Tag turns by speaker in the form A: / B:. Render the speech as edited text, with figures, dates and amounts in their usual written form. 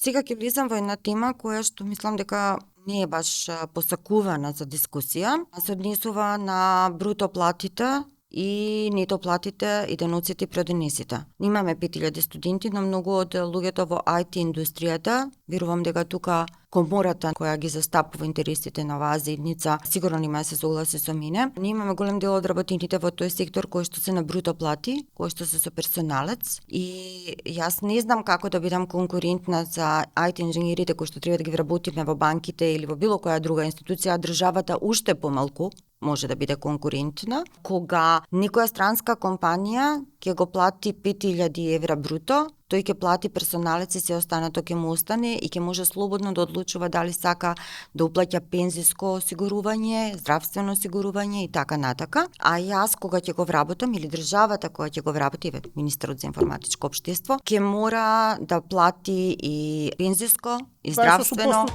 A: Сега ќе влизам во една тема која што мислам дека не е баш посакувана за дискусија, а се однесува на бруто платите и нето платите и деноците и проденесите. Имаме 5000 студенти, но многу од луѓето во IT индустријата, верувам дека тука комората која ги застапува интересите на оваа заедница сигурно нема да се согласи со мене. Ние имаме голем дел од работените во тој сектор кои што се на бруто плати, кои што се со персоналец, и јас не знам како да бидам конкурентна за IT инженерите кои што треба да ги вработиме во банките или во било која друга институција, државата уште помалку може да биде конкурентна, кога некоја странска компанија ќе го плати 5000 евра бруто, тој ќе плати персоналец и се останато ќе му остане и ќе може слободно да одлучува дали сака да уплаќа пензиско осигурување, здравствено осигурување и така натака. А јас кога ќе го вработам или државата кога ќе го вработи, министерот за информатичко општество, ќе мора да плати и пензиско и здравствено.